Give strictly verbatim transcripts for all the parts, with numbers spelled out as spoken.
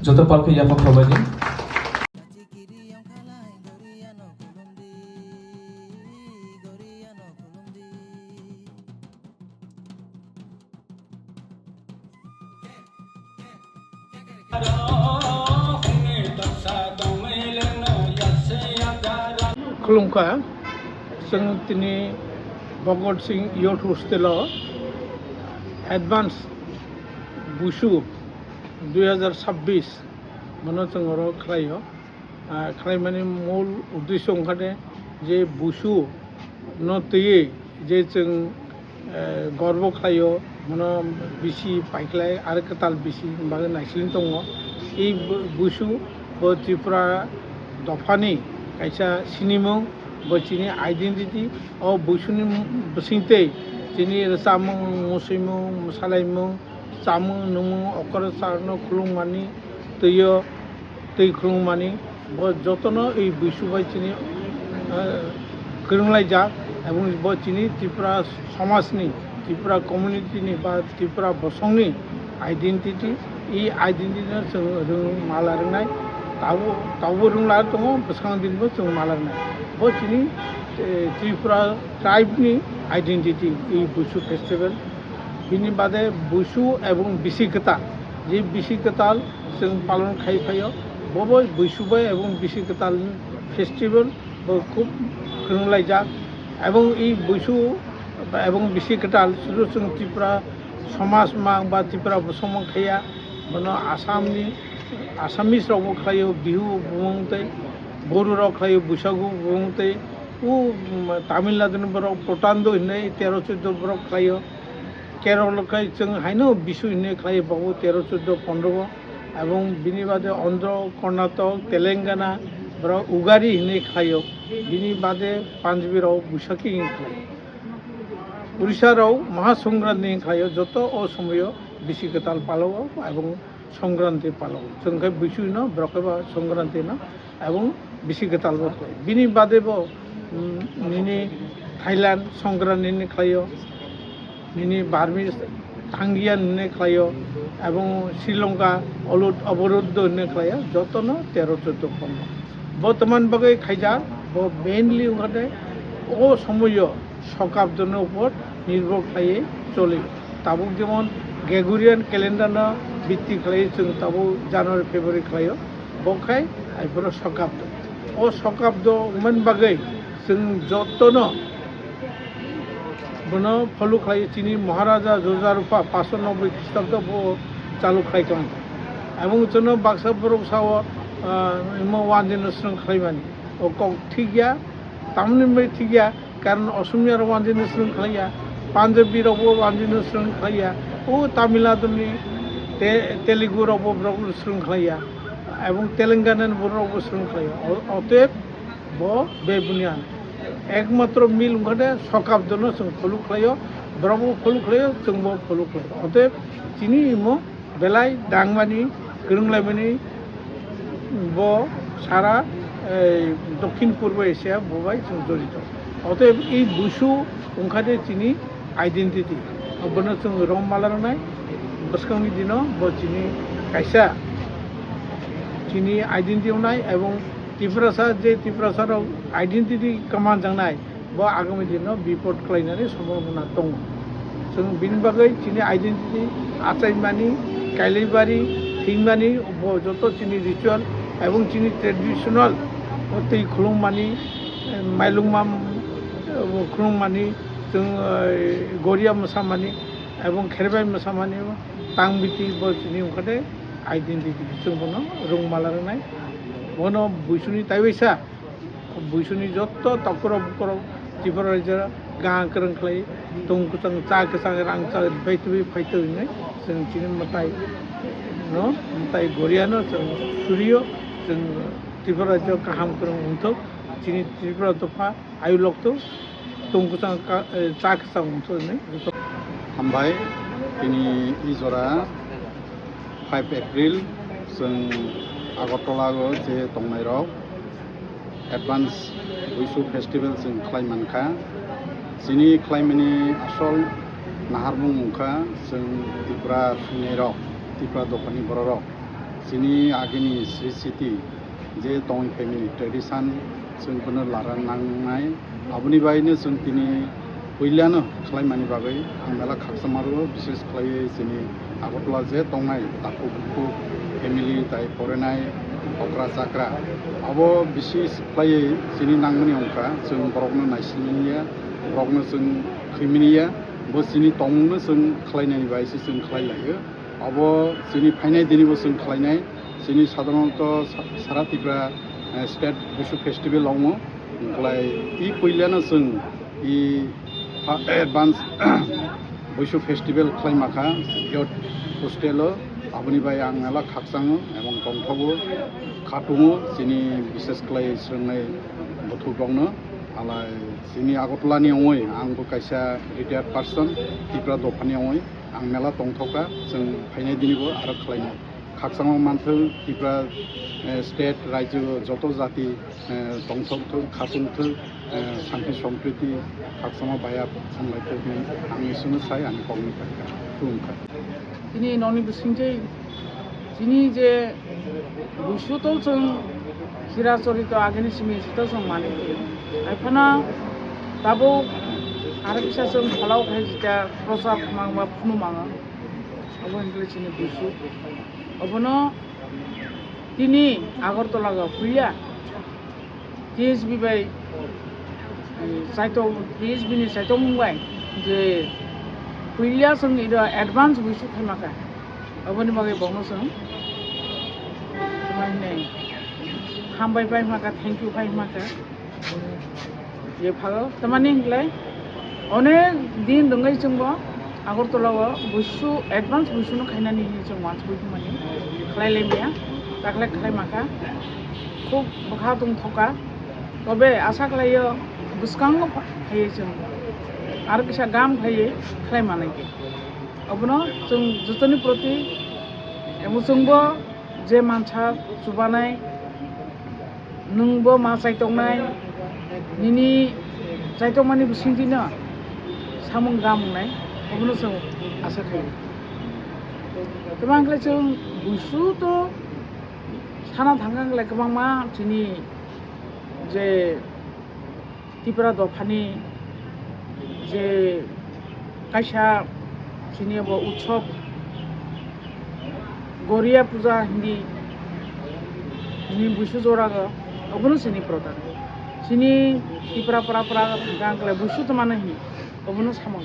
Joto palkhe yaphang khabaini. Khulumkha, chwng tini Bhagat Singh Youth Hostel o advance Busu dui hazar sabbish bono chwng oro khlaio. Ah, khlaimani mul uddesho wngkha de je Busu no twiwi je chwng, eh, gorbo khlaio, bono bisi paikhlai aro kwtal bisi bagwi naisling tongo. I Bu-, Busu bo Tripura dophani kaisa sinimung, bo chini identity. O Busuni bwswngtwi chini rwchapmung, mwswimung, mwsalaimung, chamung, nwngmung, okoro charno khulumani twiyo twi khulumani, bo jotono ei Busu bai chini, eh, kwrwnglaijak, ebong bo chini Tripura somajni, Tripura community ni ba Tripura bosongni identity, ei identity no chwng rwng mala rwngnai, tabo, tabo rwngla tongo, bwskang dinbo chwng mala rwngnai. Bo chini, eh, Tripura tribe ni identity, ei Busu festival. Bini bade Busu ebong bisi kwtal, je bisi kwtal chwng palon khai phaio, bobo Busu bai ebong bisi kwtal festival bo khub kwrwnglaijak. Ebong i Busu ebong bisi kwtal sudu chwng Tripura somaj mang ba Tripura bosong mang khaiya, bono Assamni, Assamese rokbo khlaio Bihu bumung tei, Boru rok khlaio Busagu bumung tei, u, um, Tamil Nadu ni borok Puthandu hinwi tero chuddo borok khlaio. Kerala khai chwng haino Bisu hinwi khlai bago tero, chuddo, pondro o. Ebong bini bade Andhra, Karnataka, Telangana borok Ugadi hinwi khlaio. Bini bade Punjabi rok Buisakhi hinwi khlai. Orissa rok Maha Songkranti hinwi khlaio. Joto o somoyo bisi kwtal palo ebong Songkranti palo. Chwng khe Busu hino, borok khe ba Songkranti hino. Ebong bisi kwtal bo khlai. Bini bade bo, mm, nini Thailand Songkranti hinwi khlaio, nini Burmese Thangyan hinwi khlaio, ebong Sri Lanka Olud Oboruddho hinwi khlaio, jotono tero chuddo pondro. Bo tamani bagwi khaijak, bo mainly wngkha de o somoyo Sokabdoni upor nirbhor khlaiwi choli. Tabuk jemon Gregorian calendar no bitti khlaiwi chwng tabuk January, February khlaio. Bo khai aiforo Sokabdo. O Sokabdo wngmani bagwi chwng jotono bono follow khlaiwi chini Maharaja Jojarupha paanch sho nobboi Khristabdo bo chalu khlai tong. Ebong chwngno baksa borok sao, ah, imo wanjino srwng khlaimani. O kok thik ya, tamni bai thik ya, karon Asomia rok wanjino srwng khlaiya, Punjabi rok bo wanjino srwng khlaiya, o Tamil Nadu ni Te-, Telugu rok bo borok srwng khlaiya, ebong Telangana ni borok rok bo srwng khlaiya. O-, oteb bo bebunian. Ekmatro mil wngkha de Sokabdo no chwng follow khlaio, borok bo follow khlaio, chwng bo follow khlaio. Oteb chini imo belai dangmani, kwrwnglaimani bo sara, ei, Dokhin Purbo Asia bo bai chwng jorito. Oteb ei Busu wngkha de chini identity. Bono chwng rwng mala rwnai, bwskangni dino bo chini kaisa chini identity wngnai, ebong Tiprasa je Tiprasa rok identity kwmanjaknai, bo agami dino bipot khlainani sombhabona tongo. Chwng bini bagwi chini identity achaimani, kailaibari, thwimani, bo joto chini ritual ebong chini traditional twi khulumani, eh, mailungma, eh, khulumani, chwng, eh, goria mwsamani ebong kherbai mwsamani, tangbiti bo chini wngkha de identity, chwng bono rwng mala rwnai. Bono Buisuni taiwaisa Buisuni jotto tokrok bukrok Tripura rajyo gang kwrwng khlai, tong kwchang, cha kwchang, rang cha bai twi phai twi hinwi chwng chini mwtai no, mwtai goria no chwng suriyo, chwng Tripura rajyo kaham kwrwng wngthok, chini Tripura dopha ayuk lokthok, tong kwchang ka, eh, cha kwchang wngthok hinwi. Hambai, tini i jora five April chwng Agartala o je tongnai rok advance Buisu festival chwng khlai mankha. Chini khlaimani asol naharmung wngkha chwng Tripura swinai rok, Tripura dophani borok rok. Chini agini sri siti je tongwi family tradition chwng bono lara nangnai, aboni baino chwng tini puilano khlaimani bagwi ang mela khakchangma rwo, bishes khlaiwi chini Agartala je tongnai takhuk bukhuk family tai porinai okra chakra, abo bishes khlaiwi chini nangmani wngkha chwng borokno naisimani ya, borokno chwng khwimani ya, bo chini tongmungno chwng khlainani bai se chwng khlai laio. Abo chini phainai dini bo chwng khlainai. Chini sadharanto sa-, sara Tripura, eh, state Busu festival wngo. Wngkhlai i puilano chwng i ha-, advance Busu festival khlai makha youth hostel o. Aboni bai ang mela khakchango ebong tongthogo, khatungo chini bishes khlai swrwngnai buthukrokno. Alai chini Agartala ni wngwi ang bo kaisa retired person, Tripura dophani wngwi. Ang mela tongthokha, chwng phainai dini bo aro khlainai. Khakchangma manthok Tripura, eh, state, rajyo joto jati, eh, tongthokthok, khatungthok, eh, santi sompriti, khakchangma bayap wnglaithok hinwi ang Isorno sai ani kokno paikha, khulumkha. Tini nokni bisingtwi chini je Busu to chwng Chirachorito agini simi sito chwng manwi phaiyo. Haiphano tabuk aro kisa chwng pholao khai jita prochar khmang ba phunu manga. Obo hwnkhe chini Busu. Obono tini Agartala ga puila T S B bai, eh, saito, T S B ni saitomung bai je puila chwng ida advance Busu khaimaka. Oboni bagwi bongno chwng tamo hinwi hambai pai maka, thank you pai maka. Ye phago tamani hinklai onek din dongwi chwngbo Agartala o Busu, advance Busu no khainani hinwi chwng wansugwi thangmani khlai lai maya, takle khlai maka, khub bwkha tongthoka. Tobe asa khlaio bwskango pha-, phaiwi chwng aro kisa gam phaiwi khlai manai khe. Obono chwng jotoni proti emo chwngbo je mansa chubanai, nwngbo ma chaitongnai, nini chaitokmani bisingtwino samung gam wngnai, obono chwng asa khaio. Tamo hwnkhe chwng Busu to sana thangkha hwnkhe kwbangma chini je Tripura dophani je kaisa chini bo utsob Goria puja hindi ni Busu jorago, obono chini prodhan. Chini Tripura para para hwnkha hwnkhe Busu tongmani hi, obono samung.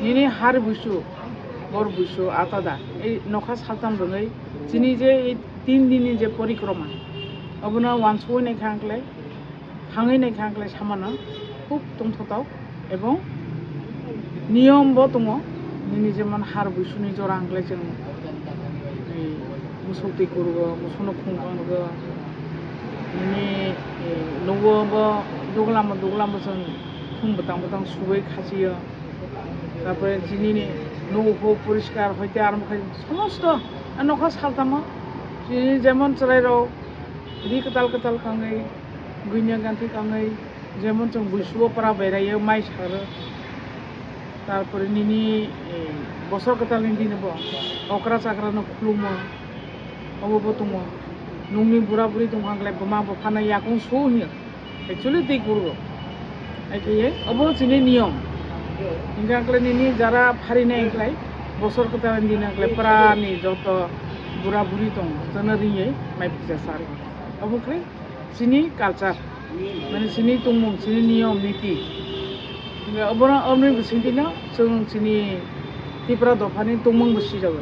Nini har Busu, bor Busu, atada, ei nokha saltam rwgwi, chini je ei tin dinni je porikroma, obono wansugwi naikha hwnkhe, thangwi naikha hwnkhe samano khub tongthotok ebong niyom bo tongo. Nini jemon har Busuni jora hwnkhe chwng, eh, musuk twi kurugo, musuno khum kango, nini, eh, nugo bo duglam duglam bo chwng khum bwtang bwtang subui khachio. Tarpore chini nugo poriskar hoite arombo khai somosto nokha saltamo chini jemon chwrairok ri kwtal kwtal kangwi, gwinya ganthi kangwi, jemon chwng Busuo para beraio mai saro. Tarpore nini, eh, bosor kwtalni dino bo okra chakrano khulumo, obo bo tongo. Nungni bura buri tongkha hwnkhe buma buphano yakung su hino. Actually twi kuro. Akhe obo chini niyom. Hingkha hwnkhe nini jara pharinai hwnkhe bosor kwtalni dino hwnkhe parani joto bura buri tongo, jotono ringwi mai pisa sari. Obo khe chini culture, mane chini tongmung, chini niyom niti. Obono, oboni bisingtwino chwng chini Tripura dophani tongmung bo sijago.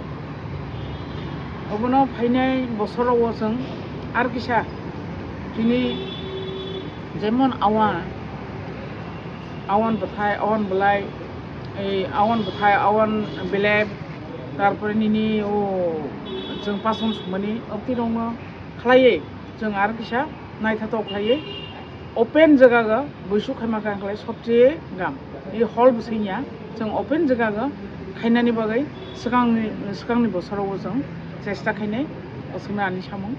Obono phainai bosorogo chwng ar kisa chini jemon awan, awan bwthai, awan bwlai, ei awan bwthai, awan belep, tarpore nini o chwng pason sumani, o tirokno khlaiwi chwng ar kisa naithotok khlaiwi open jagago buisuk khaima kha khlai sobcheye gam. I hall bwswngya chwng open jagago khainani bagwi swkangni, swkangni bosorogo chwng chesta khainai, bwswkno ani samung.